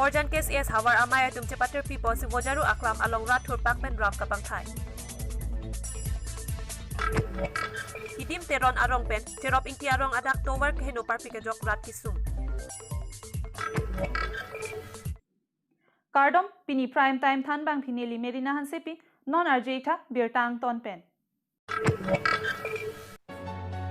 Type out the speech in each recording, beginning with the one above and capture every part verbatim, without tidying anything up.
Borjan K C S ahavar amei atum chepatirpi ponsi Vojaru aklam along rat thurpak pen ram kapangthai. Hidim Teron arong pen Cherop Ingti arong adak tovar keheno parpik ajok rat kisung. Kardom, pini Prime Time thanbang phi neli Merina Hansepi, non arje tha birta angton pen.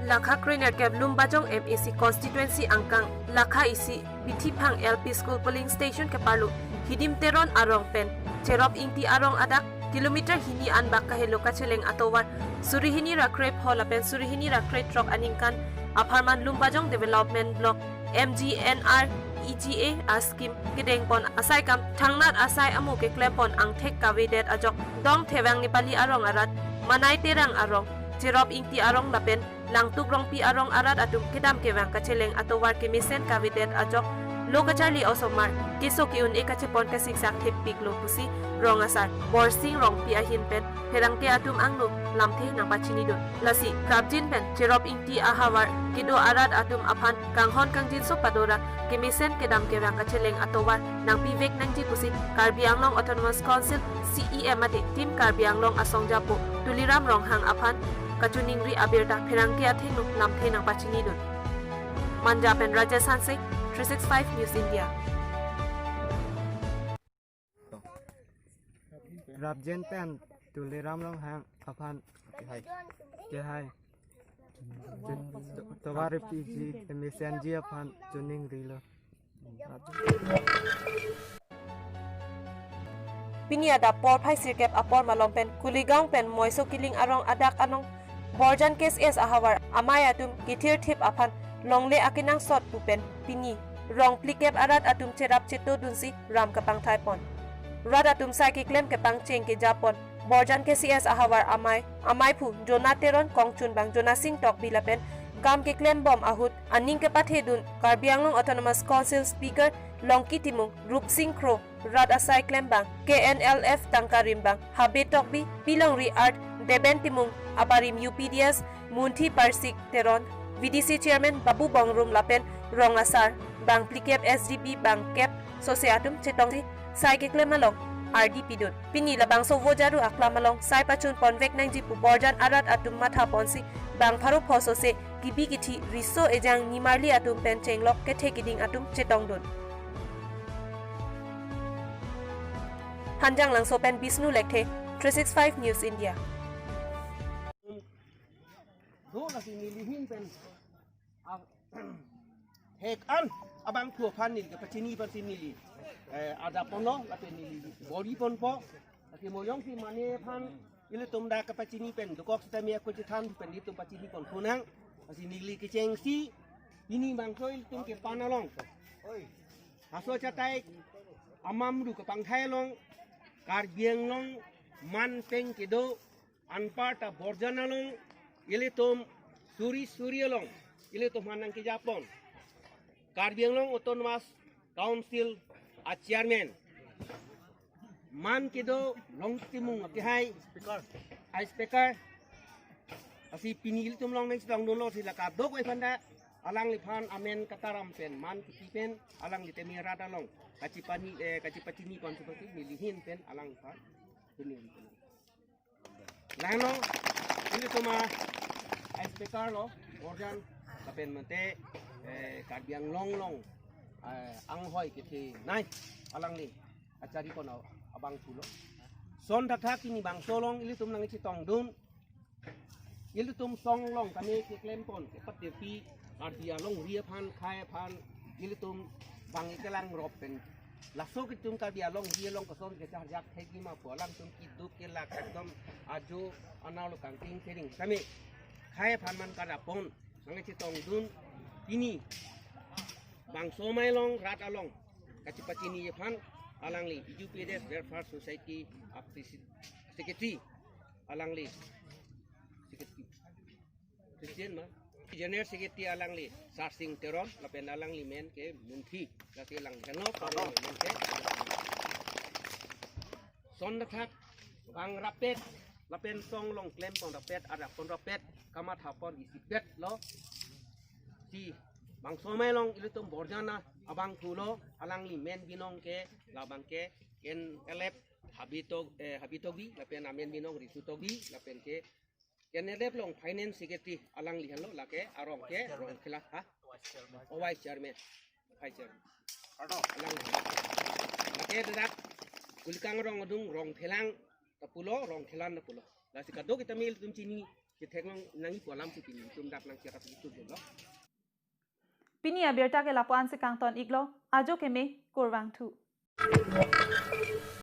Lakha krenerkep Lumbajong M A C constituency angkang, lakha isi Bithiphang L P School polling station keparlo, Hidim Teron arong pen Cherop Ingti arong adak kilometer hini anbak kahelo kacheleng atovar, suri hini ra krepho lapen suri hini ra krethrok aningkan apharman Lumbajong Development Block M G N R E G A a scheme kedengpon asaikam thangnat asai amo keklempon angthek kavedet ajok Dong Thevang Nepali arong arat, Manai Terang arong, Cherop Ingti arong lapen Langtuk Rongpi arong arat atum kedam kevang kacheleng atovar kemesen kavedet ajok lo kacharli osomar keso ke-un-e kachepon kasiksak thepiklo pusi rong asar Borsing Rongpi ahin pen pherangke atum angno lamthe nangpachinidun. Lasi prapjin pen Cherop Ingti ahavar kedo arat atum aphan kanghon kangjinso padora kemesen kedam kevang kacheleng atovar nangpivek nangji pusi Karbi Anglong Autonomous Council C E M mate Team Karbi Anglong asongjapo Tuliram Ronghang aphan kachiningri abirta pherangke athengno lamthe nangpachinidun. Manja pen Rajesh Hanse, three six five News India. Prapjin pen Tuliram Ronghang aphan kehai, kehai to-, tovar piji mesenji aphan chiningrilo. Pini adap porphai sirkep apor malom pen Kuligaon pen Moiso Kiling arong adak anong Borjan K C S ahavar amei atum kethirthip aphan longle akenangsot pu pen pini rong phlikep arat atum cherap chetodunsi ram kapangthaipon. Rat atum sai keklem kepangcheng kejapon Borjan K C S ahavar amei, ameiphu Jona Teron, kongchunbang Jonasing Tokbi lapen kam keklembom ahut aning kepathedun Karbi Anglong Autonomous Council Speaker Longki Timung, Rupsing Kro, rat asai klembang K N L F tangka rimbang Habe Tokbi, Pilongri Art Deben Timung, abarim U P D S Munthi Parsik Teron, V D C Chairman Babu Bongrum lapen rong asar bang phlikep S D B bang kep sose atum chetongsi sai keklem along ardi pidun. Pini labangso Vojaru aklam along sai pachun ponvek nangji pu Borjan arat atum mathaponsi bang pharo pho sose kibi kithi riso ejang nimarli atum pen chenglok kethe kiding atum chetongdun. Hanjanglangso pen Bisnu Lekthe, three six five News India. Do lasi neli ahin pen a-, hek an abangphu aphan neli kapachini aphansi neli, eh, adap ponlo lapen neli bor-i ponpo. Lasi mo jongsi mane aphan ilitum dak kapachini pen dokok sitame akul chethan pen ilitum pachini pon khonang. Lasi neli kechengsi pini bangso ilitum kepan along, haso chatai amamru kapangthai along, Karbi Anglong man pen kedo anparta Borjan along ilitum suri suri along ilitum aphan nangkejapon Karbi Anglong Autonomous Council a Chairman, man kedo Longki Timung akehai, a Speaker. Lasi pini ilitum along nangchetongdunlo si la kadokave aphanta alangliphan amen kataram pen man kipi pen alangli tame rat along kachepani, eh, kachepachini pon seperti neli ahin pen alangliphan. Pini ilitum Langno, ilitum a Speaker lo, Borjan, lapen mate, eh, Karbi Anglong along, eh, anghoi kethenei, alangli achari pon abangphu lo. Lason thakthak pini bangso along, ilitum nangchetongdun, ilitum song along kami keklem pon, kepatirpi, Karbi alongri aphan, khei aphan, ilitum bang kelang rop pen. Laso atum Karbi alongri along koson kecharjak thekji ma pu alangtum keduk kelak ekdom ajo analo kangting sering. Kami khei aphan man karapon nangchetongdun pini bangso amei along rat along kachepachini aphan alangli U P D S Welfare Society a Presi-, Secretary alangli Secretary. President ma. General Secretary alangli Sarsing Teron, lapen alangli men ke Munthi, lasi alang henlo, amen ke. Lason thakthak, bang rapet, lapen song along klem pon rapet, adap pon rapet, kamatha pon isipet lo. Si Bangso amei along ilitum Borjan abangphu lo, alangli men binong ke labang ke N L F Habitog, eh, Habitogbi, lapen amen binong Risu Togbi, lapen ke N L F along finance secretary alangli henlo, lake arong ke Rongkhelan, ha? O vice chairman. Vice chairman. Alangli. Lake dak Kulikang rong adung Rongphelang ta pulo, Rongkhelan ta pulo. Lasi kadokave tame ilitum chini, chethek long nangji pu alam si pini ilitum dak nangcherap itu dolo. Pini abirta ke lapu-an si kangton iklo, ajo keme, kurvangthu.